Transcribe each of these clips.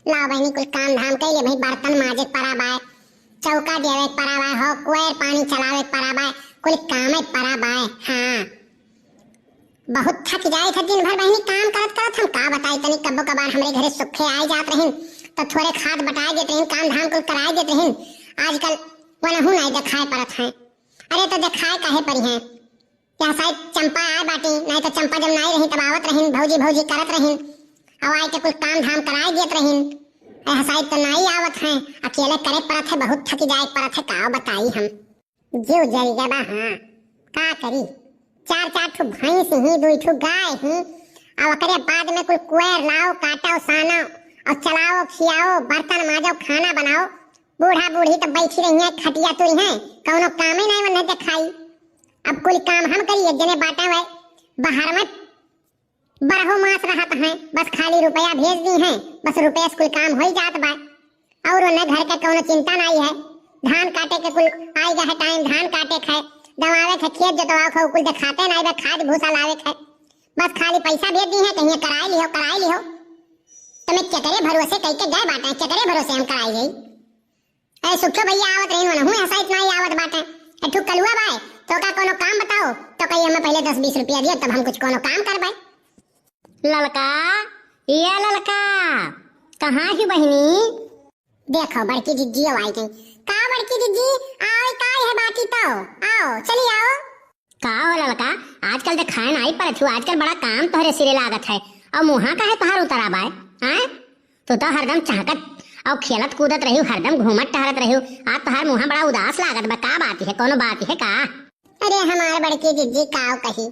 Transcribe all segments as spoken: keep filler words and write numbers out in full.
लाओ बहिनी, कुल काम धाम कइ ले भाई, बर्तन माजे के परा बाय, चौका देवे के परा बाय, हो कुआर पानी चलावे के परा बाय, कुल कामे के परा बाय। हाँ, बहुत थक जाए थे दिन भर बहिनी काम करत करत। हम का बताई, तनी कब्बो कबार हमरे घरे सुखे आए जात रहिन, तो थोरे हाथ बटाए देत रहिन, काम धाम कुल कराए देत रहिन। आजकल वनहू नाई देखाए परत हैं। अरे तो देखाए काहे परी हैं? यह साइड चंपा आए बाटी, नाई तो चंपा जब नाई रही तब आवत रहिन, भौजी भौजी करत रहिन, अब आए के कुल काम धाम कराए देत रहिन। यह साइड तो नाई आवत हैं, अकेले करे परत है, बहुत थक जाए परत है, का बताई हम। जीव जल गया बा, हाँ, का करी? चार चार ठो भैंस ही, दुई ठो गाय ही, और ओकरे बाद में कुल कुआर लाओ, काटो, सानो, और चलाओ, खियाओ, बर्तन माजो, खाना बनाओ। बूढ़ा बूढ़ी तो बैठी रही हैं, खटिया तुरी हैं, कौनो कामे नहीं उन्हें देखाई। अब कुल काम हम करी, एक जने बाटा हुए बाहर में बरहो मास रहत हैं, बस खाली रुपया भेज दी हैं, बस रुपया से कुल काम होई जात बा। और उन्हें घर के कौनो चिंता नाई है। धान काटे के कुल आई गए है टाइम, धान काटे के है, दवावे के है, खेत जोतवावे के है, कुल देखाते नाई बा, खाद भूसा लावे के है, बस खाली पैसा भेज दी हैं, कहिए कराई लिहो, कराई लिहो। तो मैं केकरे भरोसे कह के गए बाटे, केकरे भरोसे हम कराई जाई? अरे सुखो भैया आवत रहिन, वनहू ऐसा इतना ही आवत बाटे। ए ठू कलुआ बाय, तो का कोनो काम बताओ, तो कहिए हमें पहले दस बीस रुपया दियो, तब हम कुछ कोनो काम करबे। ललका, ये ललका, कहाँ ही बहिनी? देखो बड़की जिज्जी आई गई। का बड़की जिज्जी, आओ, का है बाकी तो? आओ, चली आओ। का हो ललका, आजकल देखाए नाई परत हू, आजकल बड़ा काम तोहरे सिरे लागत है, और मुँहा काहे तोहार उतरा बाय? आय, तू तो हरदम चहकत और खेलत कूदत रहियो, हरदम घूमत टहरत रहियो, आज तोहार मुँहा बड़ा उदास लागत बा, का बात है, कोनो बात है का? अरे हमार बड़की जिज्जी काव कही,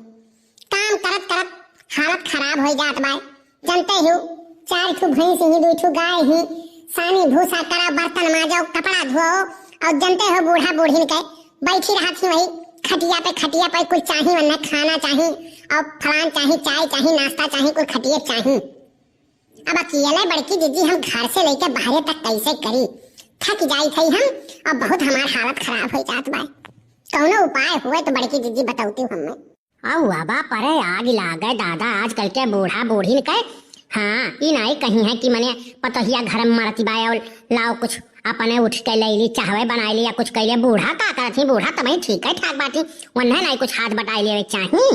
काम करत करत हालत खराब हो जात बाय। जनते हो, चार ठो भैंस ही, दुई ठो गाय ही, सानी भूसा करा, बर्तन माजो, कपड़ा धोओ, और जनते हो बूढ़ा बूढ़िन के बैठी रहत ही वही खटिया पे, खटिया पे कुछ चाही, वन्ने खाना चाही, और फलान चाही, चाय चाही, नाश्ता चाही, कुल खटिए चाही। अब अकेले बड़की जिज्जी हम घर से लेके बाहरे तक कैसे करी? थक जाई थई हम, अब बहुत हमार हालत खराब हो जात बा। कौनो उपाय हुए तो बड़की जिज्जी बतौती हमें। अउआ बा परे आग लागे दादा, आजकल के बूढ़ा बूढ़िन के। हाँ, ई नाई कही है कि मने पतोहिया घर में मरती बा और लाओ कुछ अपने उठ के ले ली, चाहवे बनाई ली या कुछ कैले। बूढ़ा का करत ही, बूढ़ा तबही ठीक है ठाक बाटी, वन्हे नाई कुछ हाथ बटाई लेवे चाही।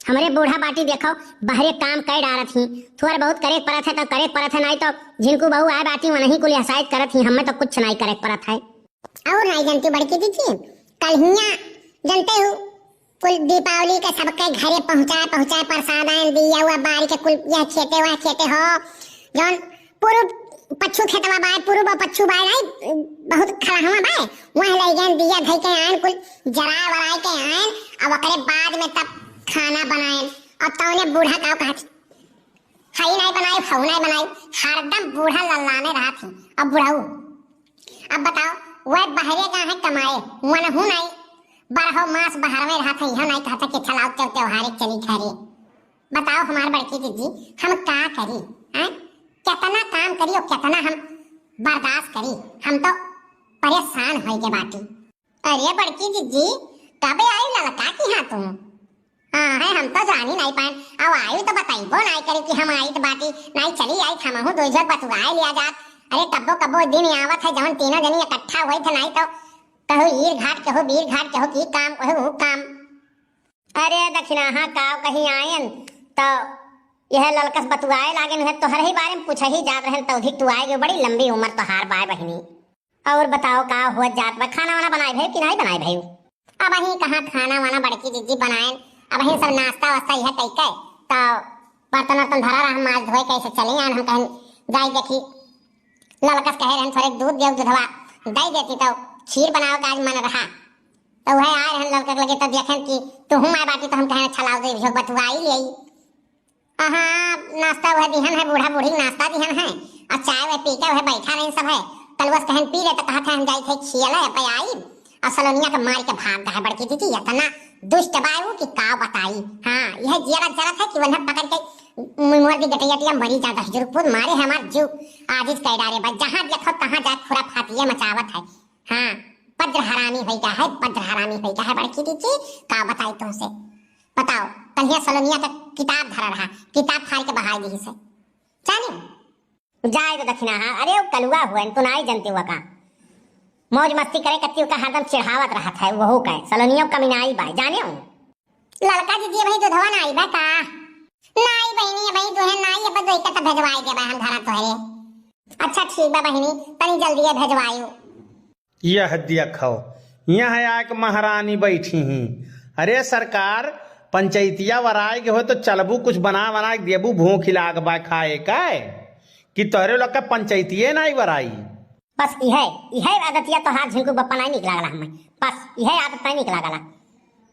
हमरे बूढ़ा बाटी देखो, बहरे काम कई डारत ही, थोड़ बहुत करे के परत है तो करे के परत है, नाई तो झिनकू बहू आए बाटी वनही कुल हसाइत करत ही, हमें तो कुछ नाई करे के परत है। और नाई जानती बड़की जिज्जी, कलहिया जानते हो, कुल दीपावली के सबके घरे पहुँचाए, पहुँचाए प्रसाद आन दिया हुआ, बारी के कुल यह खेते, वह खेते हो, जौन पूर्व पच्छू खेतवा बाय, पूर्व पच्छू बाय, नाई, बहुत खलहवा बाय, वह ले गए दिया धई के आन, कुल जराए वराए के आन, अब ओकरे बाद में तब खाना बनाए। और तौने बूढ़ा का कहत, हई नाई बनाए, फऊ नाई बनाए, हरदम बूढ़ा लल्लाने रहत ही। अब बुढ़ऊ, अब बताओ, वह बहरे का है कमाए, वनहू नाई, बरहो मास बहरवे रहत है, यह नाई कहता कि चलाओ त्यों त्योहारे चली घरे। बताओ हमार बड़की जिज्जी, हम का करी? हैं? कितना काम करी और कितना हम बर्दाश्त करी? हम तो परेशान होई के बाटी। अरे बड़की जिज्जी, कब आई ललका की हाँ तुम? हाँ है, हम तो जानी नाई पाएन। अब आई तो बताइबो नाई करी कि हम आई तो बाटी, नाई चली आई, हमहू दो झोंक बतुआए लिया जात। अरे कब्बो कब्बो दिन आवत है जौन तीनों जनी इकट्ठा होई थे, नाई तो कहू ईर घाट, कहू बीर घाट, कहू की काम, कहू ऊ काम। अरे दखिनाहा काव कहीं आयन, तो यह ललकस बतुआए लागेन है, तोहर ही बारे में पूछे ही जात रहन, तौधिक तू आए गयो, बड़ी लंबी उम्र तोहार बाय बहिनी। और बताओ का हुआ जात बा, खाना वाना बनाए भयू कि नाई बनाए भयू? अब अही कहाँ खाना वाना बड़की जिज्जी बनाएन, अब अही सब नाश्ता वास्ता यह कई के, तो बर्तन वर्तन धरा रहा, हम आज धोए कैसे चले आन, हम कहन जाई देखी, ललकस कहे रहन थोड़े दूध देव, दूधवा दे देती तो खीर बनावे का आज मन रहा। तो वह आए रहन ललका के लगे, तब देखेन कि तुहूँ आए बाटी, तो हम कहेन अच्छा लाओ दे झोंक बतुआई ले। अहाँ नाश्ता वह दिहन है, बूढ़ा बूढ़ी नाश्ता दिहन है, और चाय वह पी के वह बैठा नहीं सब है। कलवस कहन पी ले तो कहत है हम जाई थे खियल है, पे आई, और सलोनिया के मार के भाग गए बड़की दीदी। इतना दुष्ट बाय उ कि का बताई। हाँ, यह जियरा जरत है कि वन्हें पकड़ के मुंह मोर दी गटैया टिया मरी जा दहजुरपुर मारे है हमार जीव आजिज कह डारे बा। जहाँ देखो तहाँ जाए खुराफातिये मचावत है। हाँ, वज्र हरामी होई गया है, वज्र हरामी होई गया है बड़की दीदी, का बताई तुमसे। बताओ, कल्हिया सलोनिया का किताब धरा रहा, किताब फाड़ के बहाई दी से। जानी? जाए तो दखिना, हाँ, अरे वो कलुआ हुए, तू नाई जनते हुआ का। मौज मस्ती करे कत्ती का हरदम चिढ़ावत रहत है, वहू का सलोनियो कमी नाई बाय, जाने हो? ललका दीदी, अबही दुधवा नाई बा का? नाई बहिनी, अबही दुहे नाई, अब दोई का तो भेजवाई देबा हम धरा तोहरे। अच्छा ठीक बा बहिनी, तनी जल्दी है भेजवायु। यह देखो, यहाँ आके महारानी बैठी ही। अरे सरकार, पंचैतिया वराए के हो तो चलबू, कुछ बना बना के देबू, भूख लाग बा खाए का, कि तोहरे लोग का पंचैतिये नाई वराई। बस इहे, इहे आदतिया तोहार झिनकू बप्पा नाई निक लागला हमें। बस इहे आदत नाई निक लागला।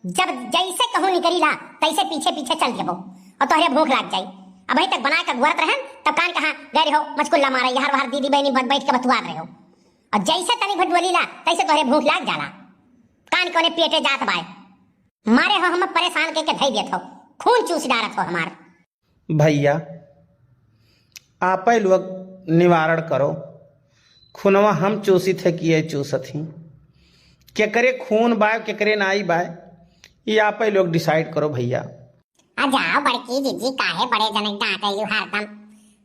जब जैसे कहूँ निकरी ला, तैसे पीछे पीछे चल देबो। और तोहरे भूख लाग जाई। अबही तक बना के गुआरत रहन, तब कान कहाँ गए रहो, मचकुल्ला मारे, यहाँ वहाँ दीदी बहनी बन-, बैठ के बतुआत रहो। और जैसे तनी भर डोली ला, तैसे तोहरे भूख लाग जाला। कान कोने पेटे जात बाय। मारे हो हम परेशान के, के धई देत हो, खून चूस डारत हो हमार। भैया, आपै लोग निवारण करो, खूनवा हम चूसित है कि ये चूसत ही, केकरे खून बाय, केकरे नाई बाय, ये आपै लोग decide करो भैया। आ जाओ बड़की जीजी, काहे बड़े जनक डांटे यू हरदम?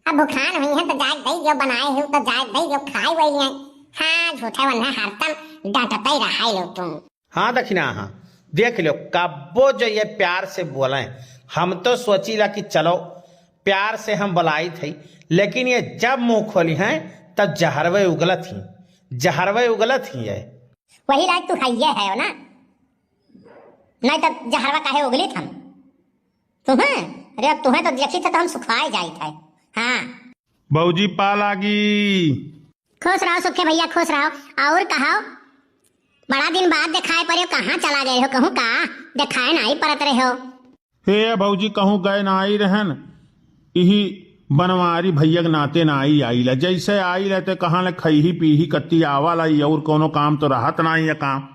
अब भुखान हुई है तो जाए दई जो, बनाए हो तो जाए दई जो, खाए वही है। हाँ, झूठे वन्ना हरदम डांटते रहाई लो तुम। हाँ दखिना, हाँ, देख लो, कब्बो जो ये प्यार से बोले, हम तो सोचीला कि चलो प्यार से हम बुलाई थे, लेकिन ये जब मुंह खोली हैं तब जहरवे उगलत ही, जहरवे उगलत ही है। वही लायक तू हइये है ना, नहीं तब जहरवा काहे उगलित हम? तुहें, अरे अब तुहें तो देखी थे तो हम सुखाए जाई थे। हाँ। भौजी पा लागी। खुश रहो सुखे भैया, खुश रहो। और कहो, बड़ा दिन बाद देखाए पड़े, कहाँ चला गए हो, कहूँ का देखाए नाई पड़त रहे हो? हे भौजी, कहूँ गए नाई रहन, इही बनवारी भैया के नाते नाई आइला। जैसे आइला ते कहाँ ले खइही पीही, कत्ती आवाला, ई और कोनो काम तो रहत नाई है काम।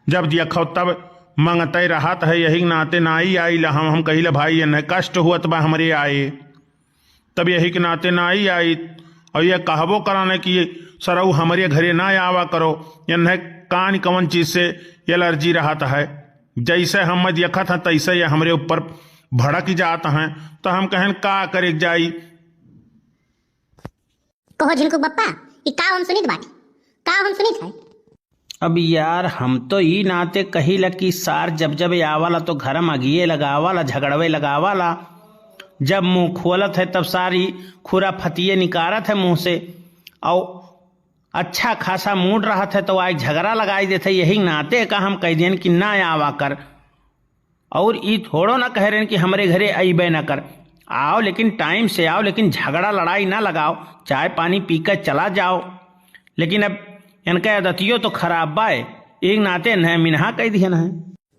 जब देखो तब मंगते रहत है, यही के नाते नाई आइला। हम, हम कहिले भाई, एन्हे कष्ट हुअत बा हमरे आए। तब यही के नाते नाई आई। और ये कहबो कराने कि सरऊ हमरे घरे ना आवा करो, एन्हे कान कवन चीज से allergy रहत है। जैसे हम देखत हैं तैसे ये हमरे ऊपर भड़क जात हैं। तो हम कहन का करे के जाई। कहो झिनकू बप्पा, ई का हम सुनित बाटी? का हम सुनित है? अब यार, हम तो ई नाते कहिला कि सार जब जब आवाला तो घर में अगिए लगावाला, झगड़वे लगावाला। जब मुंह खोलत है तब सारी खुरा फतिये निकारत है मुंह से। और अच्छा खासा mood रहत है तो आइ झगड़ा लगाई देत है। यही नाते का हम कह देन कि ना आवा कर। और ई थोड़ो ना कह रहे कि हमरे घरे अइबे ना कर, आओ लेकिन time से आओ, लेकिन झगड़ा लड़ाई ना लगाओ, चाय पानी पी के चला जाओ। लेकिन अब इनका आदतियो तो खराब बाय, एक नाते इन्हें मिनहा कह दिहन है।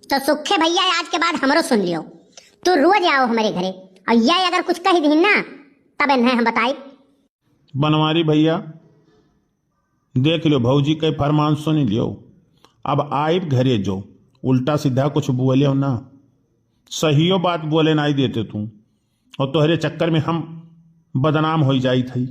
तो सुखे भैया, आज के बाद हमरो सुन लियो, तू रोज आओ हमरे घरे, और ये अगर कुछ कह दिहिन ना, तब इन्हें हम बताई। बनवारी भैया, देख लो, भौजी के फरमान सुन लियो। अब आइब घरे जो, उल्टा सीधा कुछ बोले हो ना, सहियो बात बोले नाई देते तू, और तोहरे चक्कर में हम बदनाम होई जाई थई।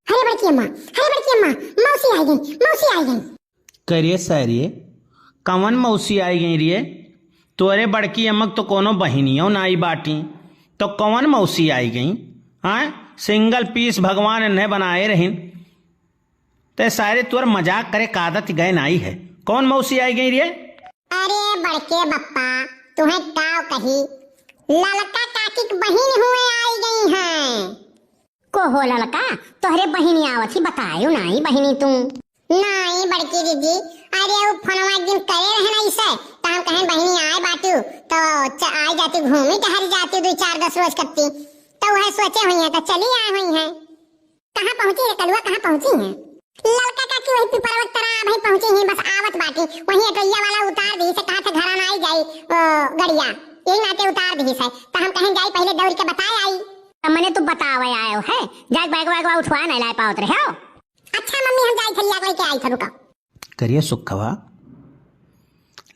अरे बड़की अम्मा, अरे बड़की अम्मा, मौसी आई गई, मौसी आई गई। करे सारे, कवन मौसी आई गई रे? तोरे बड़की अम्मक तो कोनो बहिनियो नाई बाटी, तो कवन मौसी आई गई? हाँ, single piece भगवान इन्हें बनाए रहिन। ते सारे तोर मजाक करे का आदत गए नाई है। कौन मौसी आई गई रे? अरे बड़के बप्पा, तुम्हें का कही, ललका काकी की बहिन हुए आई गई हैं। को हो ललका, तोहरे बहिनी आवत ही, बतायो नाई बहिनी तू। नाई बड़की दीदी, अरे उ फोनवा एक दिन करे रहे ना इसे, तो हम कहें बहिनी आए बाटू, तो च-, आए जाती घूमी टहरी जाती दो चार दस रोज कत्ती, तो वह सोचे हुई है तो चली आए हुई है। कहाँ पहुँची है कलुआ, कहाँ पहुँची है? ललका काकी वही पिपरवा के तरह अबहीं पहुँची ही, बस आवत बाटी। वही ऑटोइया वाला उतार दी से कहा थे घरा ना आई जाई, ओ, गड़िया, यही नाते उतार दी से, तो हम कहें जाई पहले दौड़ के बताए आई। तब मने तू बतावे आयो है, जाके बैग वैगवा उठवा नहीं लाए पावत रहे हो। अच्छा मम्मी, हम जाई थलिया लेके आई थे, रुका। करिए सुखवा,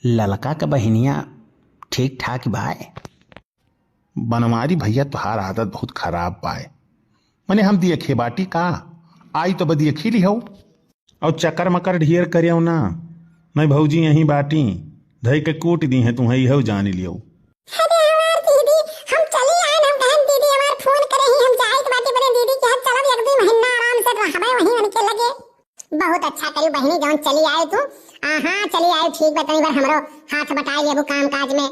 ललका के बहिनिया ठीक ठाक बाय। बनवारी भैया, तोहार आदत बहुत खराब बाय। मने हम दियखे बाटी का? आई तो बदियखी लिहो। और चकर मकर ढेर करियो ना, नहीं भौजी, यहीं बाटी, धइ के कूट दीहें तुहैं, इहौ जानि लियो। अरे हमार दीदी, हम चली आएन, हम कहन दीदी हमार फोन करे ही, हम जाए के बाटी, बोले दीदी कि हम चलब एक दुइ महीना आराम से रहबे वहीं उनके लगे। बहुत अच्छा करी बहिनी, जौन चली आए तू। आ हाँ, चली आए, ठीक बा, तनी बार हमरो हाथ बटाई लेबू काम काज में।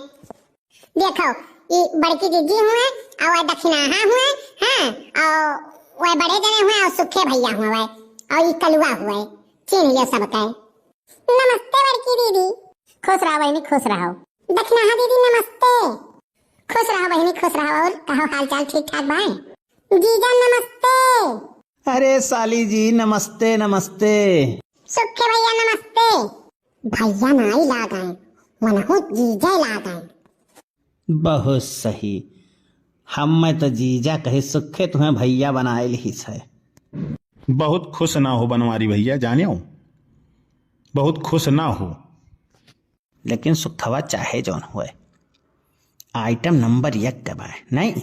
देखो, ई बड़की जिज्जी हुए, और वह दखिनाहा हुए, हाँ, और वह बड़े जने हुए, और सुखे भैया हुए, और ई कलुआ हुए, चीन्ह लियो सबके। नमस्ते बड़की दीदी। खुश रहो बहिनी, खुश रहो। दखिनाहा दीदी नमस्ते। खुश रहो बहिनी, खुश रहो। और कहो, हाल चाल ठीक ठाक बाय? जीजा नमस्ते। अरे साली जी, नमस्ते, नमस्ते। सुखे भैया नमस्ते। भैया नाई लागें, वनहु जीजा लागें। बहुत सही। हम्मे तो जीजा कही, सुखे तुहैं भैया बनाए लिहिस है। बहुत खुश ना हो बनवारी भैया, जानेउ, बहुत खुश ना हो। लेकिन सुखवा चाहे जौन हुए, आइटम नंबर एक के बाय, नहीं?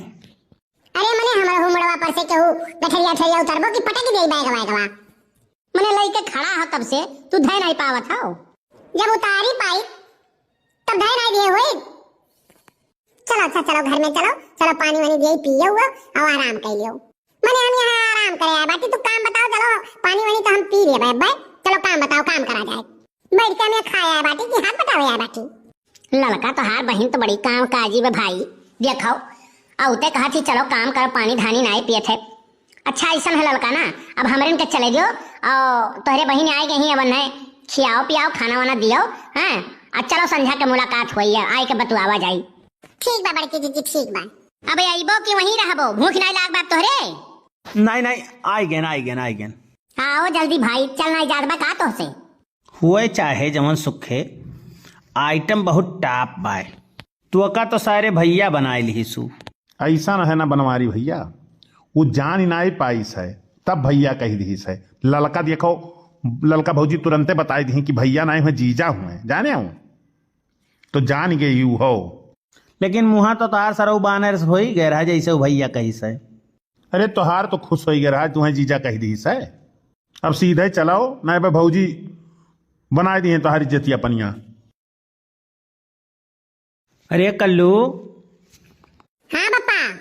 अरे मने हमरहू मुड़वा पर से केहू गठरिया ठरिया उतरबो कि पटक देई बैगवा, बैगवा। मने लइके खड़ा हो तब से, तू धइ नाहीं पावत हो। जब उतारी पाई, तब धइ नाहीं दिए होई। चलो, अच्छा, चलो, घर में चलो, चलो, पानी वानी दिए, पियो हुआ, और आराम कर लियो। मने हम यहाँ आराम करे आए बाटी, तू काम बताओ, चलो, पानी वानी तो हम पी लेबे, अब्बे, चलो, काम बताओ, काम करा जाए। बैठ के हम यहाँ खाए आए बाटी कि हाथ बटावे आए बाटी? ललका तोहार बहिन तो बड़ी काम काजी बा भाई। देखो, औते कहत ही, "चलो काम करो, पानी धानी नाय पियत है।" अच्छा, अइसन है ललका ना, अब हमरेन के चले दियो, और तोहरे बहिन आए गई ही, अब उन्हें खियाओ पियाओ, खाना वाना दियो, हाँ, आ चलो संझा के मुलाकात होई है, आए के बतुआवा जाई। ठीक बा बड़की दीदी, ठीक बा। अब अइबो कि वहीं रहबो, भूख नाय लाग बा तोहरे? नाय, नाय, आइ गेन, आइ गेन, आइ गेन। आओ जल्दी भाई, चल नाय जात बा का तोहसे? हुए चाहे जवन सुखे, आइटम बहुत टॉप बाय। तोका तो सारे भैया बनाए लिहिसु। अइसन है ना बनवारी भैया, उ जान ही नाई पाइस है, तब भैया कहि दिहिस है। ललका देखो, ललका भौजी तुरंते बताई दिही कि भैया नाई हुए, जीजा हुए, जाने हूँ तो जान गई हो। लेकिन मुहा तो तार सरऊ बानर से होई गए रहा, जैसे उ भैया कहिस है। अरे तोहार तो खुश होई गए रहा, तुहें जीजा कहि दिहिस है। अब सीधे चलाओ, नाई बे भौजी बनाए दिहे तोहार इज्जतिया पनिया। अरे कल्लू। हाँ पापा।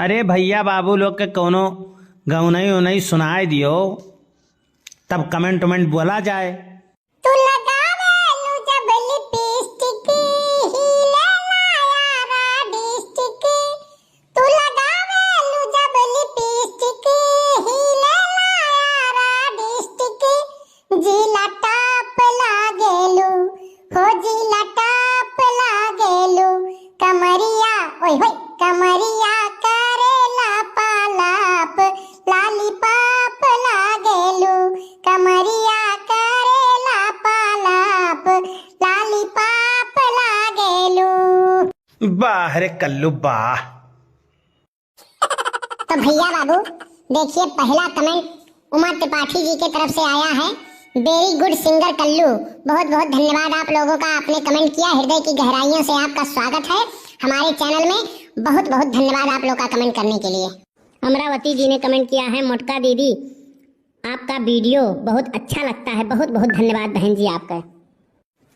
अरे भैया बाबू लोग के कौनो गौनई उनई सुनाए दियो, तब comment उमेंट बोला जाए। तू लगावेलू जब लिपस्टिक, हिले लाया रा डिस्टिक। तू लगावेलू जब लिपस्टिक, हिले लाया रा डिस्टिक। जिला टॉप लागेलू, हो जिला टॉप लागेलू। कमरिया, ओए होए, कमरिया करेला पालाप, लॉलीपॉप लागेलू। कमरिया करेला पालाप, लॉलीपॉप लागेलू। वाह रे कल्लू वाह। तो भैया बाबू, देखिए, पहला comment उमा त्रिपाठी जी के तरफ से आया है। Very good singer कल्लू, बहुत बहुत धन्यवाद आप लोगों का, आपने comment किया, हृदय की गहराइयों से आपका स्वागत है हमारे channel में। बहुत बहुत धन्यवाद आप लोग का comment करने के लिए। अमरावती जी ने comment किया है, मोटका दीदी, आपका video बहुत अच्छा लगता है। बहुत बहुत धन्यवाद बहन जी आपका।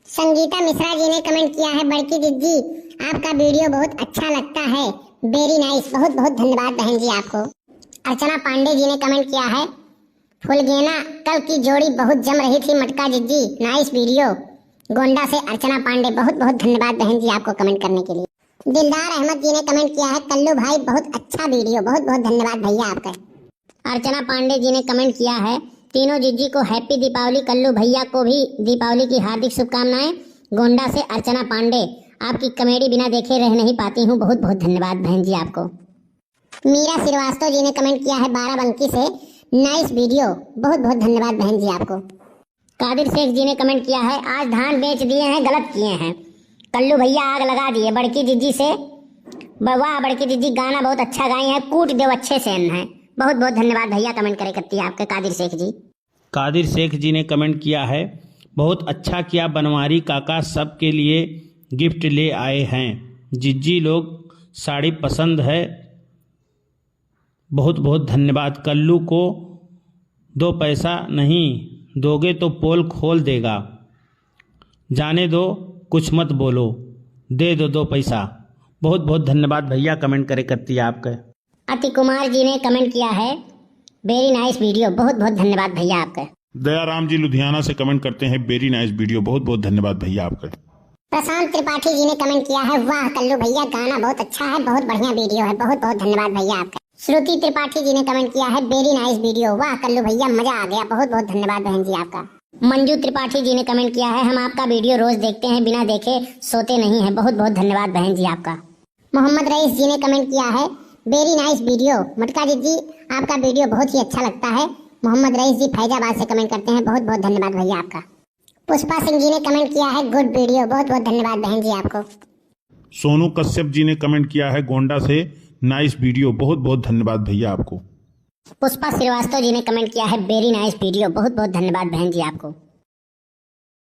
संगीता मिश्रा जी ने comment किया है, बड़की दीदी, आपका video बहुत अच्छा लगता है। Very nice, बहुत बहुत धन्यवाद बहन जी आपको। अर्चना पांडे जी ने comment किया है, फुलगेना कल की जोड़ी बहुत जम रही थी मटका जिज्जी, nice video। गोंडा से अर्चना पांडे, बहुत बहुत धन्यवाद बहन जी आपको comment करने के लिए। दिलदार अहमद जी ने comment किया है, कल्लू भाई बहुत अच्छा video, बहुत बहुत धन्यवाद भैया आपका। अर्चना पांडे जी ने comment किया है, तीनों जिज्जी को happy दीपावली, कल्लू भैया को भी दीपावली की हार्दिक शुभकामनाएं। गोंडा से अर्चना पांडे, आपकी comedy बिना देखे रह नहीं पाती हूँ। बहुत बहुत धन्यवाद बहन जी आपको। मीरा श्रीवास्तव जी ने comment किया है बाराबंकी से, nice video, बहुत बहुत धन्यवाद बहन जी आपको। कादिर शेख जी ने comment किया है, आज धान बेच दिए हैं, गलत किए हैं, कल्लू भैया आग लगा दिए बड़की जिज्जी से। ब-, वाह बड़की जिज्जी, गाना बहुत अच्छा गाई हैं, कूट देव अच्छे से है। बहुत बहुत धन्यवाद भैया comment करे करती है आपके कादिर शेख जी। कादिर शेख जी ने comment किया है, बहुत अच्छा किया बनवारी काका, सबके लिए gift ले आए हैं। जिज्जी लोग साड़ी पसंद है। बहुत बहुत धन्यवाद। कल्लू को दो पैसा नहीं दोगे तो पोल खोल देगा। जाने दो, कुछ मत बोलो, दे दो दो पैसा। बहुत बहुत धन्यवाद भैया कमेंट करे करती आपके। अति कुमार जी ने कमेंट किया है, वेरी नाइस वीडियो। बहुत बहुत धन्यवाद भैया आपके। दयाराम जी लुधियाना से कमेंट करते हैं, वेरी नाइस वीडियो। बहुत बहुत धन्यवाद भैया आपके। प्रशांत त्रिपाठी जी ने कमेंट किया है, वाह कल्लू भैया, गाना बहुत अच्छा है, बहुत बढ़िया वीडियो है। बहुत बहुत धन्यवाद भैया आपका। श्रुति त्रिपाठी जी ने कमेंट किया है, वेरी नाइस वीडियो। वाह कल्लू भैया, मजा आ गया। बहुत बहुत धन्यवाद बहन जी आपका। मंजू त्रिपाठी जी ने कमेंट किया है, हम आपका वीडियो रोज देखते हैं, बिना देखे सोते नहीं हैं। बहुत बहुत धन्यवाद बहन जी आपका। मोहम्मद रईस जी ने कमेंट किया है, वेरी नाइस वीडियो। मटका जी जी, आपका वीडियो बहुत ही अच्छा लगता है। मोहम्मद रईस जी फैजाबाद से कमेंट करते हैं, बहुत बहुत धन्यवाद भैया आपका। पुष्पा सिंह जी ने कमेंट किया है, गुड वीडियो। बहुत बहुत धन्यवाद बहन जी आपको। सोनू कश्यप जी ने कमेंट किया है गोंडा से, नाइस वीडियो। बहुत बहुत धन्यवाद भैया आपको। पुष्पा श्रीवास्तव जी ने कमेंट किया है, वेरी नाइस वीडियो। बहुत बहुत धन्यवाद बहन जी आपको।